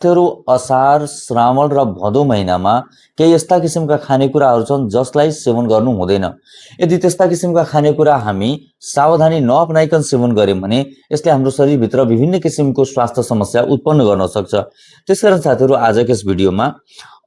साथीहरू असार श्रावण र भदौ महिनामा केही यस्ता किसिमका खानेकुराहरू छन् जसलाई सेवन गर्नु हुँदैन। यदि त्यस्ता किसिमका खानेकुरा हामी सावधानी नअपनाइकन सेवन गर्यौं भने यसले हाम्रो शरीरभित्र विभिन्न किसिमको स्वास्थ्य समस्या उत्पन्न गर्न सक्छ। त्यसकारण साथीहरू आजको यस भिडियोमा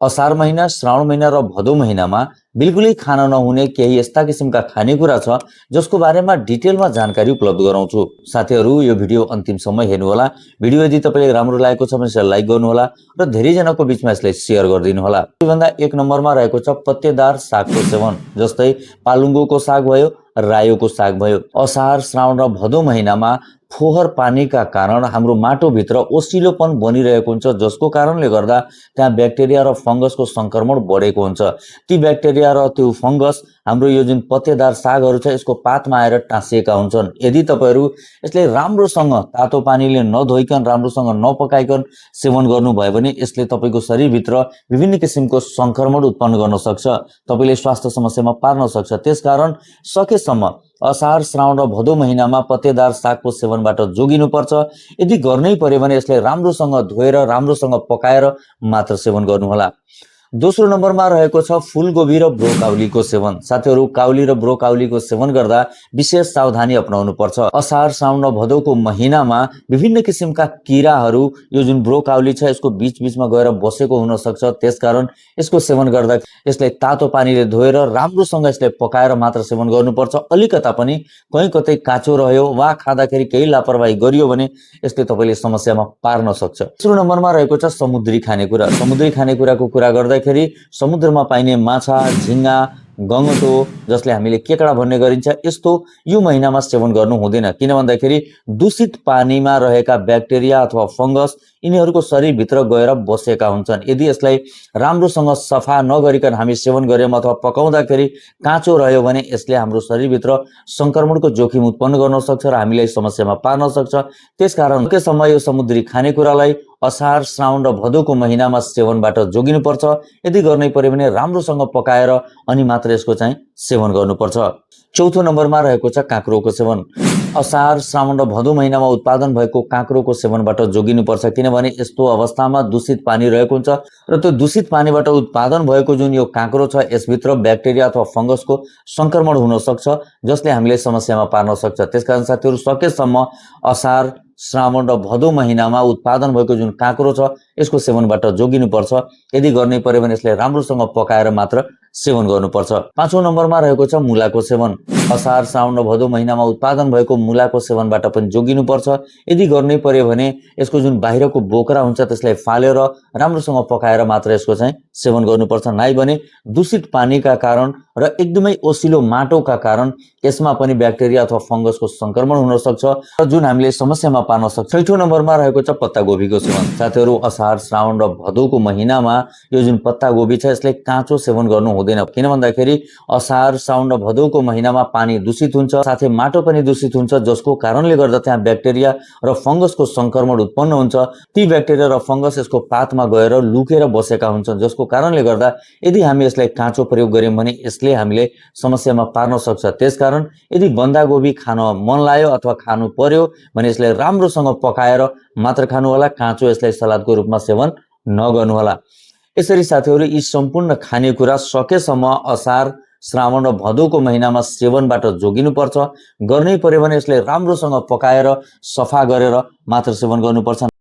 असार महिना, श्रावण महिना र भदौ महिनामा बिल्कुलै खान नहुने केही यस्ता किसिमका खानेकुरा छ जसको बारेमा डिटेलमा जानकारी उपलब्ध गराउँछु। साथीहरू यो भिडियो अन्तिमसम्म हेर्नुहोला। भिडियो यदि तपाईलाई राम्रो लागेको छ भने यसलाई लाइक गर्नुहोला र धेरैजनाको बीचमा यसलाई शेयर गरिदिनु होला। सबैभन्दा एक नम्बरमा रहेको छ पत्तेदार सागको सेवन, जस्तै पालुङ्गोको साग भयो, रायोको साग भयो। असार, श्रावण र भदौ महिनामा फोहर पानीका कारण हाम्रो माटोभित्र ओसिलोपन बनिरहेको हुन्छ, जसको कारणले गर्दा त्यहाँ ब्याक्टेरिया र फंगसको संक्रमण बढेको हुन्छ। ती ब्याक्टेरिया र त्यो फंगस हाम्रो यो जुन पत्तेदार सागहरू छ यसको पातमा आएर टाँसिएका हुन्छन्। यदि तपाईहरू यसले राम्रोसँग तातो पानीले नधोइकन, राम्रोसँग नपकाइकन सेवन गर्नुभयो भने यसले तपाईको शरीरभित्र विभिन्न किसिमको संक्रमण उत्पन्न गर्न सक्छ, तपाईले स्वास्थ्य समस्यामा पार्न सक्छ। त्यसकारण सकेसम्म असार, श्रावण र भदौ महिनामा पत्तेदार सागको सेवनबाट जोगिनुपर्छ। यदि गर्नै पर्यो भने यसले राम्रोसँग धोएर, राम्रोसँग पकाएर मात्र सेवन गर्नुहोला। दोस्रो नम्बरमा रहेको छ फूलगोभी र ब्रोकाउलीको सेवन। साथीहरू, काउली र ब्रोकाउलीको सेवन गर्दा विशेष सावधानी अपनाउनु पर्छ। असार, श्रावण र भदौको महिनामा विभिन्न किसिमका किराहरू यो जुन ब्रोकाउली छ यसको बीचबीचमा गएर बसेको हुन सक्छ। त्यसकारण यसको सेवन गर्दा यसलाई तातो पानीले धोएर राम्रोसँग यसलाई पकाएर मात्र सेवन गर्नुपर्छ। अलिकता पनि कहीँ कतै काँचो रह्यो वा खाँदाखेरि केही लापरवाही गरियो भने यसले तपाईले समस्यामा पार्न सक्छ। तेस्रो नम्बरमा रहेको छ समुद्री खानेकुरा। समुद्री खानेकुराको कुरा गर्दा समुद्रमा पाइने माछा, झिंगा, गङ्गटो, जसले हामीले केकडा भन्ने गरिन्छ, यस्तो यो महिनामा सेवन गर्नु हुँदैन। किन भन्दाखेरि दूषित पानीमा रहेका ब्याक्टेरिया अथवा फंगस यिनीहरूको शरीरभित्र गएर बसेका हुन्छन्। यदि यसलाई राम्रोसँग सफा नगरिकन हामी सेवन गर्यौं अथवा पकाउँदाखेरि काँचो रह्यो भने यसले हाम्रो शरीरभित्र संक्रमणको जोखिम उत्पन्न गर्न सक्छ र हामीलाई समस्यामा पार्न सक्छ। त्यसकारण सकेसम्म यो समुद्री खानेकुरालाई असार, श्रावण र भदौको महिनामा सेवनबाट जोगिनुपर्छ। यदि गर्नै पर्यो भने राम्रोसँग पकाएर अनि मात्र यसको चाहिँ सेवन गर्नुपर्छ। चौथो नम्बरमा रहेको छ काँक्रोको सेवन। असार, श्रावण र भदौ महिनामा उत्पादन भएको काँक्रोको सेवनबाट जोगिनुपर्छ, किनभने यस्तो अवस्थामा दूषित पानी रहेको हुन्छ र त्यो दूषित पानीबाट उत्पादन भएको जुन यो काँक्रो छ यसभित्र ब्याक्टेरिया अथवा फंगसको संक्रमण हुन सक्छ, जसले हामीलाई समस्यामा पार्न सक्छ। त्यसकारण साथीहरू, सकेसम्म असार, श्रावण र भदौ महिनामा उत्पादन भएको जुन काँक्रो छ यसको सेवनबाट जोगिनुपर्छ। यदि गर्नै पर्यो भने यसलाई राम्रोसँग पकाएर मात्र सेवन गर्नुपर्छ। पाँचौं नम्बरमा रहेको छ मुलाको सेवन। असार, श्रावण र भदौ महिनामा उत्पादन भएको मुलाको सेवनबाट पनि जोगिनुपर्छ। यदि गर्नै पर्यो भने यसको जुन बाहिरको बोक्रा हुन्छ त्यसलाई फालेर राम्रोसँग पकाएर मात्र यसको चाहिँ सेवन गर्नुपर्छ। नाइ भने दूषित पानीका कारण र एकदमै ओसिलो माटोका कारण यसमा पनि ब्याक्टेरिया अथवा फंगसको संक्रमण हुन सक्छ र जुन हामीले समस्यामा पार्न सक्छ। छैठौं नम्बरमा रहेको छ पत्ता गोभीको सेवन। साथीहरू, असार, श्रावण र भदौको महिनामा यो जुन पत्ता गोभी छ यसले काँचो सेवन गर्नु हुँदैन। किन भन्दाखेरि असार, श्रावण र भदौको महिनामा पानी दूषित हुन्छ, साथै माटो पनि दूषित हुन्छ, जसको कारणले गर्दा त्यहाँ ब्याक्टेरिया र फंगसको संक्रमण उत्पन्न हुन्छ। ती ब्याक्टेरिया र फंगस यसको पातमा गएर लुकेर बसेका हुन्छन्, जसको कारणले गर्दा यदि हामी यसलाई काँचो प्रयोग गर्यौं भने यसले हामीले समस्यामा पार्न सक्छ। त्यसकारण यदि बन्दा गोभी खान मन लाग्यो अथवा खानु पर्यो भने यसलाई राम्रोसँग पकाएर मात्र खानु होला, काँचो यसलाई सलादको रूपमा सेवन नगर्नुहोला। यसरी साथीहरू, यी सम्पूर्ण खानेकुरा सकेसम्म असार, श्रावण र भदौको महिनामा सेवनबाट जोगिनुपर्छ। गर्नै पर्यो भने यसलाई राम्रोसँग पकाएर सफा गरेर मात्र सेवन गर्नुपर्छ।